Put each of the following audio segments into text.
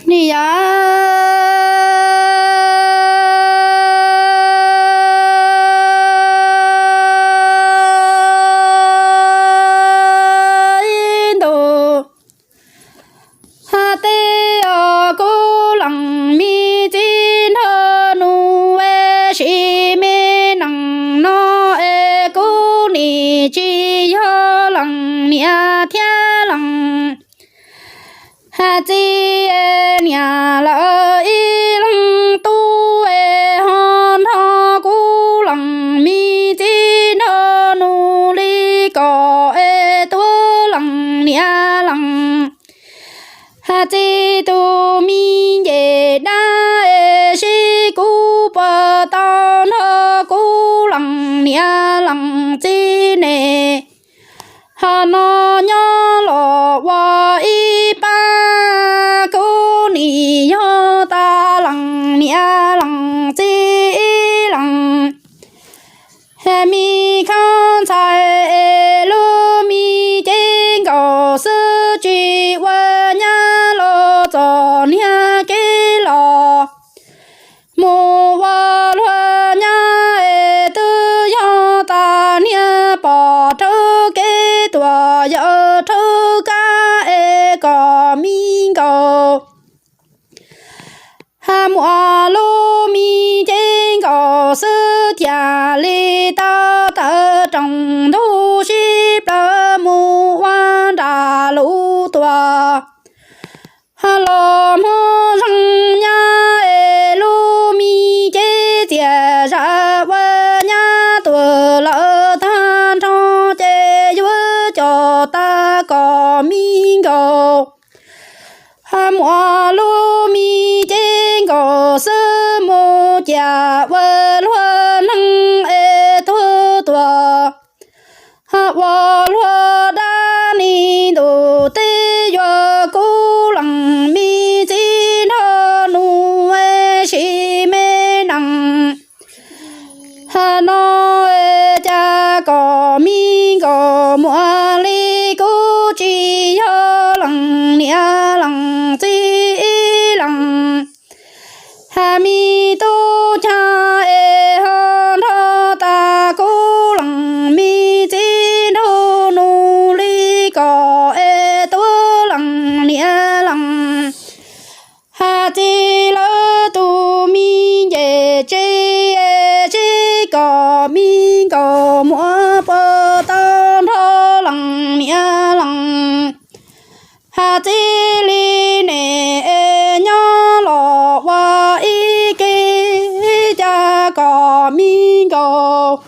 Niam yau ib ntus, hais tias kuv lees me txiv nraug nus es sim me nees no es kuv nim tsis yog lees niam thiab lees txiv es niam lawv ib leeg tub es ho nrog kuv lees me txiv nraug nus li kom es tuaj lees niam lees txiv tus me nce dab es seb kuv puas tau nrog kuv lees niam lees txiv ne. Hos no nyob los ua ib pab kuv nim yog tas lees niam lees txiv ib leeg. Es me khab ntxhais es lub me cev nkaus xwb tsis ua nyab los txom niag kev los mus ua luag nyab es twb yog tas niag pom rhawv kev tuaj yawm rhawv kab es kom me nkaus. Hais muaj lub me cev nkaus xwb thiaj li tau tawm roos ntug sib plaws mus ua nram lub tuaj. Hais los hmoov zeeg nyab es lub me cev txias zam ua nyab tuaj lawm tag nrho ces yuav coj tag kom me nkaus. Hais muaj lub me cev nkaus xwb mus cas ua luag neeg es tuag tuaj. Hais ua luag dab ni ntuj teb yuav kuv lees me txiv nraug nus es sim me nees hais no es cas kom me nkaus muaj li kuv tsis yog lees niam lees txiv ib leeg. Hais me tub cag es ho nrog tas kuv lees me txiv nraug nus li kom es tuaj lees niam lees hais txiv lawv tus me nce tsev es seb kom me nkaus muaj puas tau nrog lees niam lees hais txiv li ne. Es nyob los ua ib ke cas kom me nkaus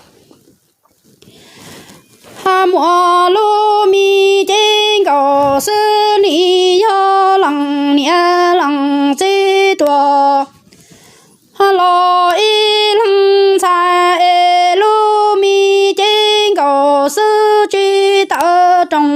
hais muaj lub me cev nkaus xwb nim yog lees niam lees txiv tuaj. Hais los ib leeg ntxhais es lub me cev nkaus xwb tsis tawm roos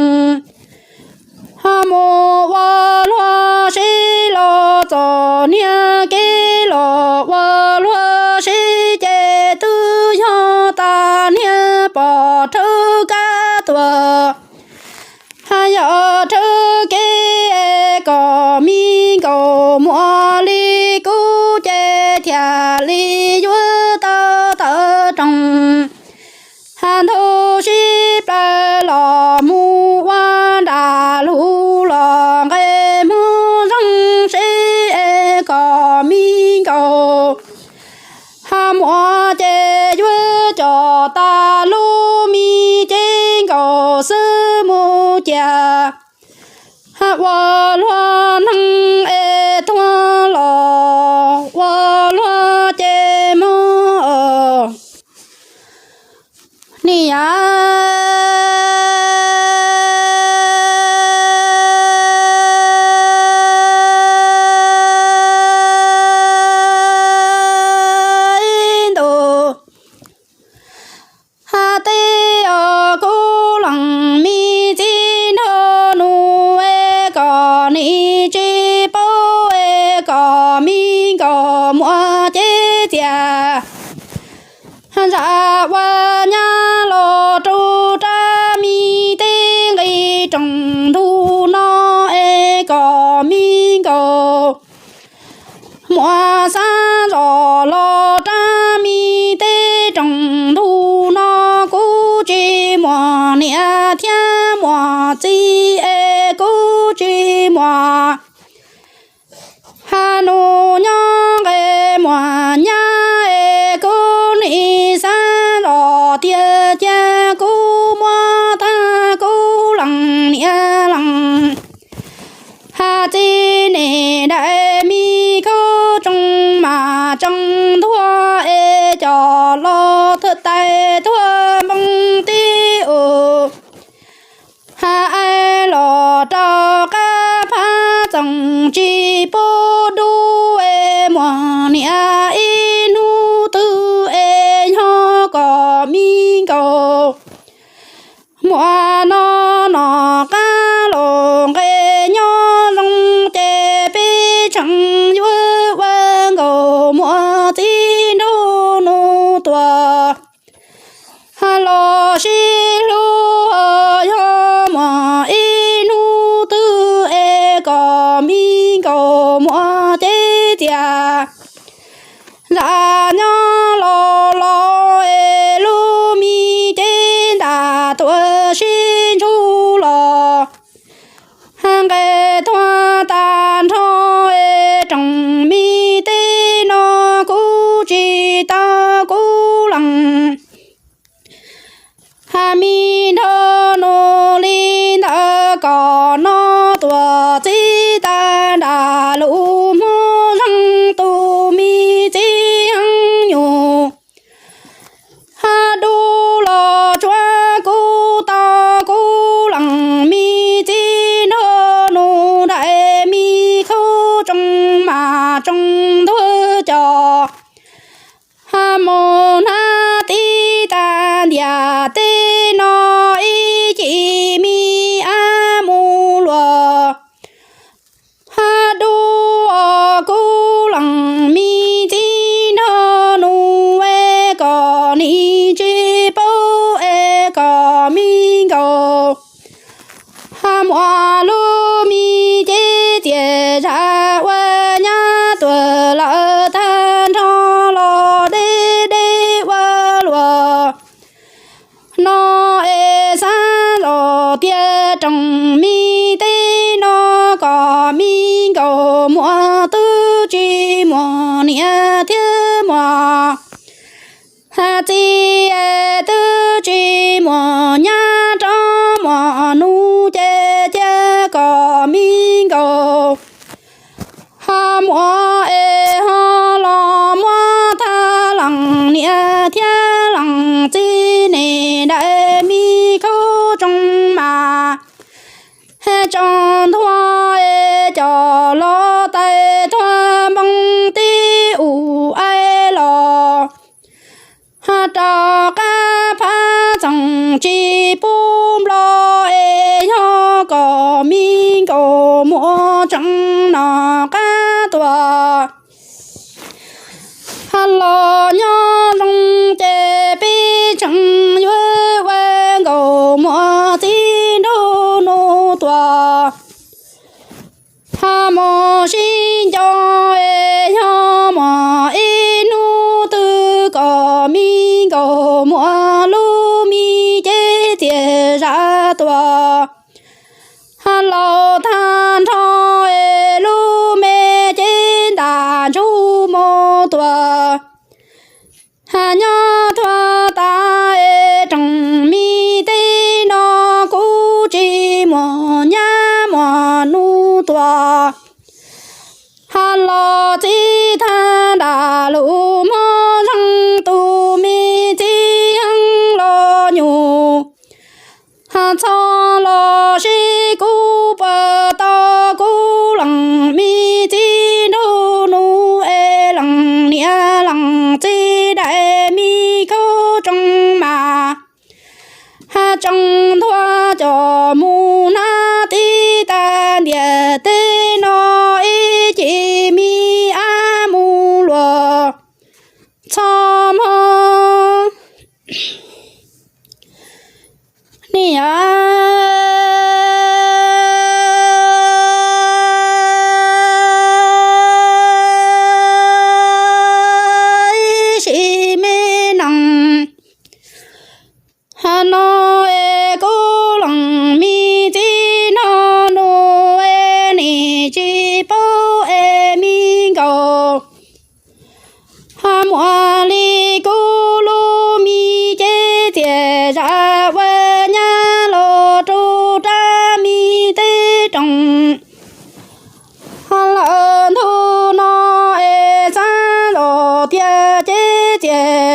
hais mus ua luag sib los txom niag kev los ua luag sib ces twb yog tas niag pom rhawv kab tuaj. Hais yog rhawv kev kom me nkaus muaj li kuv ces thiaj li yuav tau tawm roos hais ntug sib plaws los mus ua nram lub los nqe hmoov zeeg seb es kom me nkaus hais muaj ces yuav coj tas lub me cev nkaus xwb mus cia hais ua luag neeg es tuag los ua luag ces mus niam yau ib ntus hais tias kuv lees me txiv nraug nus es kom nim tsis paub es kom me nkaus muaj cev txias zam ua nyab los rau rab me teb nqis roos ntug no es kom me nkaus Muaj xab zos los rab mi teb tsoom ntug no, kuv tsis muaj niam thiab muaj txiv es kuv tsis muaj ha nus nyob nqe muaj nyab es kuv nim xab zos tiag, cia kuv muab tag kuv leej niam leej ha txiv, niam daim me khub tsoom mas tsoom ntuag es coj los thwj tais tuag npoo tib ub. Ha aib los rau qab phab txoos tsis pub dub es muaj niam ib hnub twg es nyob kom me nkaus. Muaj no nom qab los nqe nyob zoo ces peb tseem yuav ua nkaus muaj txiv nraug nus tuaj ha los sib hlub, yog muaj ib hnub twg es kom me nkaus muaj cev txias zam nyob los los es lub me cev ntam tuaj sib ntsuj los ha nqe tuag tag nrho es tsoom me teb no kuv tsis tau kuv leej ha me nraug nus li ntawd kom no tuaj txib tag nram lub hmoob zeeg tus me txiv heev nyuj ha dub los tsuav kuv tau kuv leej me txiv nraug nus daim me khub tsoom mas tsoom ntuag coj ha mus hnab tib tag ntiaj teb no ib chim me ab mus luag ha dub os kuv leej me txiv nraug nus es kom nim tsis paub es kom me nkaus ha muaj lub me cev txias zam ua nyab tuaj lawm tag nrho los deb deb ua luaj no es xav los tias tsoom me teb no kom me nkaus muaj twb tsis muaj niam thiab muaj ha txiv es twb tsis muaj nyab rov muaj nus ces cia kom me nkaus ha muaj es ho los muab tag leej niam thiab leej txiv, niam daim me khub tsoom mas tsoom ntuag es coj los tais tuag npoo tib ub aib los ha rau qab phab txoos tsis pub nplo es yog kom me nkaus muaj tseeb no qab tuaj ha los nyob zoo ces peb tseem yuav ua nkaus muaj txiv nraug nus tuaj ha mus sib nco es yog muaj ib hnub twg kom me nkaus muaj lub me cev txias zam tuaj ha laus tag nrho es lub me cev ntam ntsug mus tuaj ha nyob tuag tas es tsoom me teb no kuv tsis muaj nyab muaj nus tuaj ha los txib tag nram lub hmoob zeeg tus me txiv heev los nyuj ha txhob los sib kuv puas tau kuv leej me txiv nraug nus es leej niam leej txiv daim me khub tsoom mas ha tsoom ntuag coj mus hnab tib tag ntiaj teb no ib chim me ab mus luag txhob mog niam.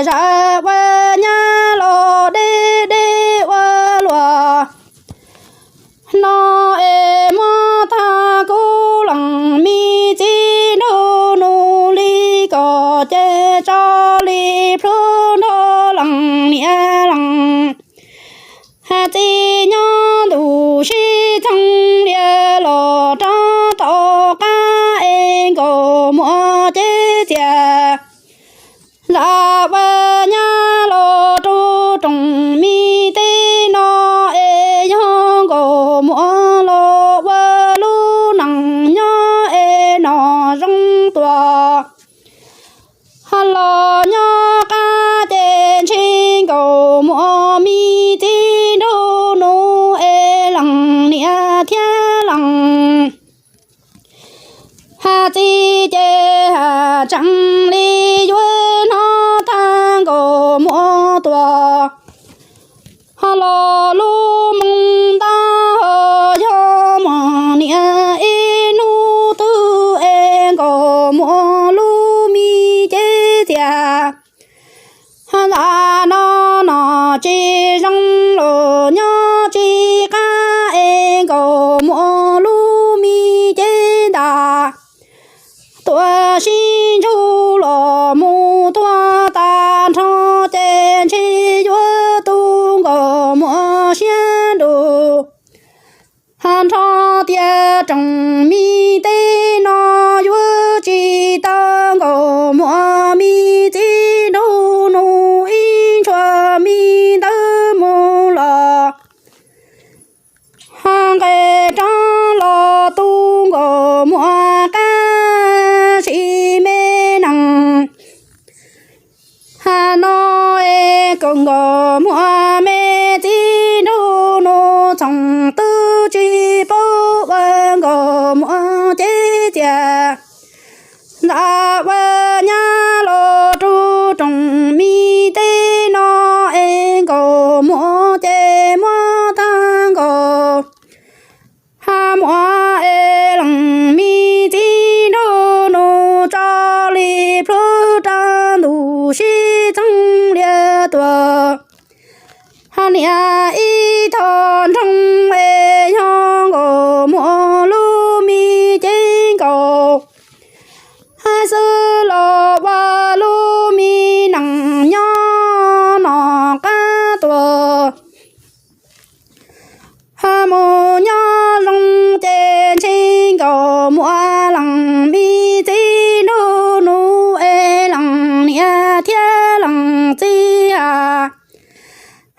zam ua nyab los deb deb ua luaj no es muab tag kuv leej me txiv nraug nus li kom ces tso li plhuav nrog leej niam leej txiv nyob ntuj sib txeeb lias los rov tom qab es nkaus muaj cev txias. Zam ua nyab los rau tsoom me teb no es yog nkaus muaj los ua lub neej nyob es noj zoo tuaj. Ho los nyob qab ces ntshe nkaus muaj me txiv nraug nus es leej niam thiab leej txiv ces tseem li yuav hnov tag nkaus muaj tuaj. Ho los lub moo ntab ho yog muaj niam ib hnub twg es nkaus muaj lub me cev txias. Ntawm no nom tsis zoo los nyob tsis qab es nkaus muaj lub me cev ntag. Tuaj sib ntsug los mus tuag tas nrho ces ntshe yuav tu nkaus muaj siab nrus. Ho nrho tias tsoom me teb no yuav tsis tau nkaus muaj me txiv nraug nus ib ntshua me ntawd mus los. Ho nqes rov los tu nkaus muaj qab sim me nees. Ha no es kawm nkaus muaj me txiv nraug nus txhoov twb tsis paub ua nkaus muaj cev txias. Ntawm ua nyab los rau tsoom me teb no es nkaus muaj ces muab tag nkaus. Ha muaj es leej me txiv nraug nus tso li plhuav rau ntuj sib txeeb lias tuaj. Ha niam ib tho nroog es yog nkaus muaj lub me cev nkaus. Hais xwb los ua lub me neej nyob noj qab tuaj. Ha mus nyob zoo ces ntshe nkaus muaj leej me txiv nraug nus es leej niam thiab leej txiv ha.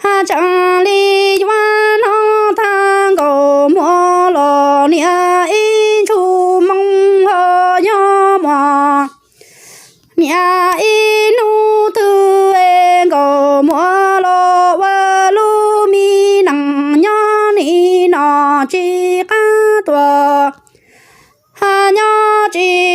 Ha tseem li yuav hnov tag nkaus muaj los niam ib ntshua moo ho yog muaj niam ib hnub twg es nkaus muaj los ua lub me neej nyob nim no tsis qab tuaj. Ha nyob tsis